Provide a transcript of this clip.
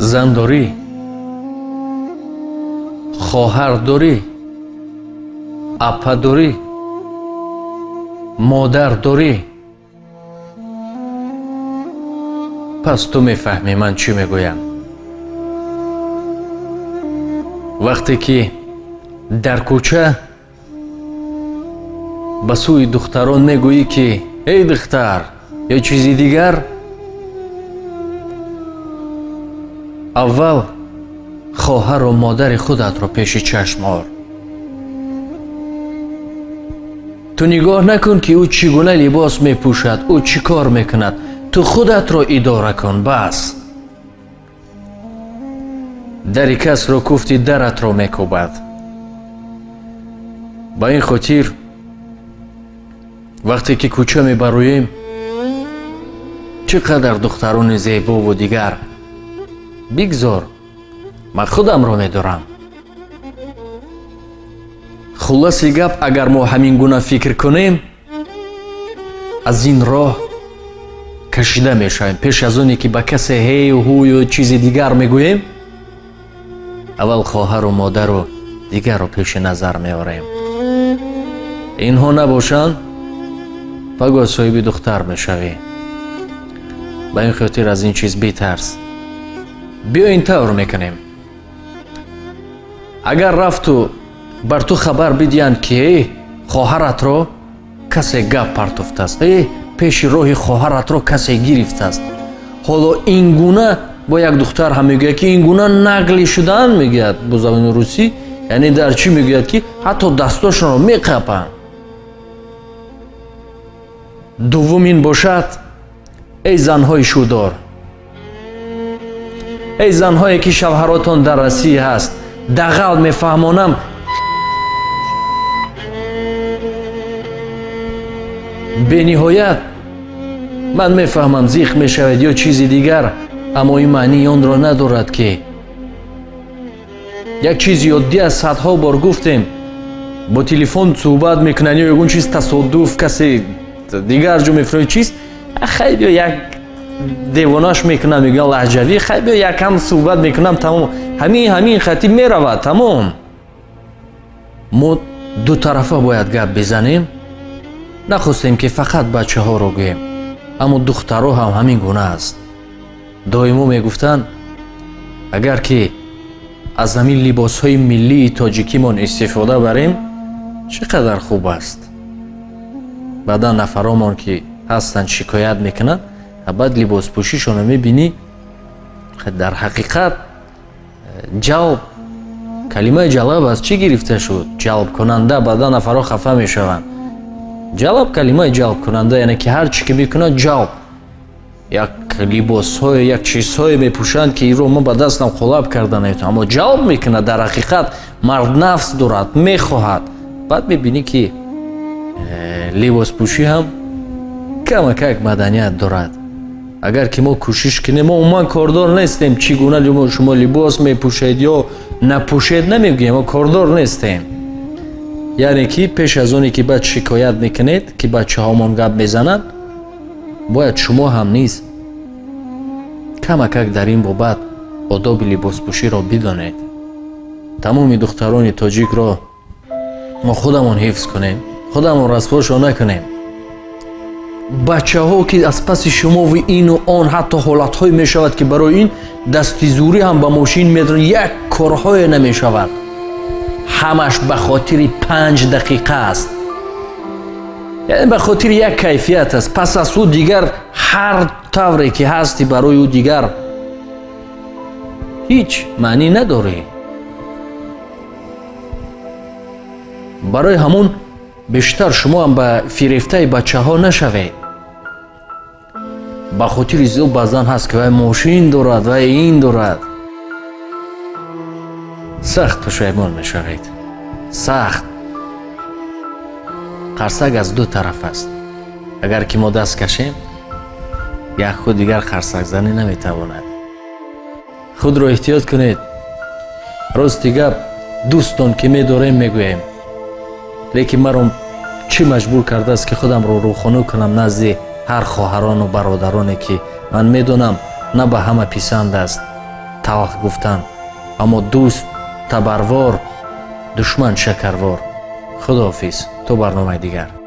Зан дорӣ, хоҳар дорӣ, апа дорӣ, модар дорӣ, пас ту мефаҳмӣ ман чӣ мегӯям. Вақте ки дар кӯча ба сӯи духтарон мегӯӣ, ки эй духтар ё чизи дигар, аввал хоҳару модари худатро пеши чашм ор. Ту нигоҳ накун, ки ӯ чӣ гуна либос мепӯшад, ӯ чӣ кор мекунад. Ту худатро идора кун, бас. Дари касро куфти даратро мекӯбад. Ба ин хотир вақте ки кӯча мебароем, чӣ қадар духтарони зебову дигар, бигзор, ман худамро медорам. Хулоси гап, агар мо ҳамин гуна фикр кунем, аз ин роҳ кашида мешавем. Пеш аз оне ки ба касе ҳею ҳую чизи дигар мегӯем, аввал хоҳару модару дигарро пеши назар меорем. Инҳо набошанд, пагоҳ соҳиби духтар мешавӣ. Ба ин хотир аз ин чиз битарс. Биё, ин тавр мекунем: агар рафту бар ту хабар бидиҳанд, ки э хоҳаратро касе гап партофтааст, пеши роҳи хоҳаратро касе гирифтааст, ҳоло ин гуна бо як духтар ҳам мегӯяд, ки ин гуна наглый шудаанд, мегӯяд бо забони русӣ, яъне дар чӣ мегӯяд, ки ҳатто дастошонро меқапанд. Дуввум ин бошад: эй занҳои шудор, эй занҳое ки шавҳаротон дар Россия ҳаст, дағал мефаҳмонам, бениҳоят ман мефаҳмам, зиқ мешавед ё чизи дигар, аммо ин маънии онро надорад, ки як чизи оддӣ аз садҳо бор гуфтем, бо телефон суҳбат мекунанд ё ягон чиз, тасодуф, касе дигар ҷо мефирои чиз, хай биё, як девонаш мекунам, мегӯям лаҳҷавӣ, хай биё, якам суҳбат мекунам, тамом, ҳамин хати меравад, тамом. Мо дутарафа бояд гап бизанем. Нахостем, ки фақат бачаҳоро гӯем, аммо духтаро ҳам ҳамин гуна аст. Доимо мегуфтанд, агар ки аз ҳамин либосҳои миллии тоҷикимон истифода барем, чӣ қадар хуб аст. Баъдан нафаромон ки ҳастанд, шикоят мекунанд, а баъд либоспӯшишонро мебинӣ. Дар ҳақиқат ҷалб, калимаи ҷалаб аз чӣ гирифта шуд? Ҷалбкунанда. Баъдан нафарҳо хафа мешаванд. Ҷалаб, калимаи ҷалбкунанда, яъне ки ҳар чӣ ки мекунад ҷалб. Як либосҳое, як чизҳое мепӯшанд, ки инро мо ба дастам қолаб карда наметавонам, аммо ҷалб мекунад. Дар ҳақиқат мард нафс дорад, мехоҳад. Баъд мебинӣ, ки либоспӯшӣ ҳам камакак маданият дорад. Агар ки мо кӯшиш кунем, мо умуман кордор нестем, чӣ гуна шумо либос мепӯшед ё напӯшед, намегӯем, мо кордор нестем. Яъне ки пеш аз оне ки баъд шикоят мекунед, ки бачаҳомон гап мезананд, бояд шумо ҳам низ камакак дар ин бобат одоби либоспӯширо бидонед. Тамоми духтарони тоҷикро мо худамон ҳифз кунем, худамон расвошо накунем. Бачаҳо ки аз паси шумову ину он, ҳатто ҳолатҳое мешавад, ки барои ин дасти зӯрӣ ҳам ба мошин медоранд, як корҳое намешавад. Ҳамаш ба хотири 5 дақиқа аст, яъне ба хотири як кайфият аст. Пас аз ӯ дигар ҳар тавре ки ҳасти, барои ӯ дигар ҳеҷ маънӣ надорӣ. Барои ҳамун бештар шумо ҳам ба фирефтаи бачаҳо нашавед. Ба хотири зиёд баъзан ҳаст, ки вай мошин дорад, вай ин дорад, сахт пушаймон мешавед, сахт. Қарсак аз ду тараф аст. Агар ки мо даст кашем, як худ дигар қарсакзанӣ наметавонад. Худро эҳтиёт кунед. Рости гап, дӯстон ки медорем, мегӯем, лекин маро чӣ маҷбур кардааст, ки худамро рӯхонӣ кунам назди ҳар хоҳарону бародароне, ки ман медонам, на ба ҳама писанд аст. Талх гуфтан, аммо дӯст табарвор, душман шакарвор. Худоҳофиз, то барномаи дигар.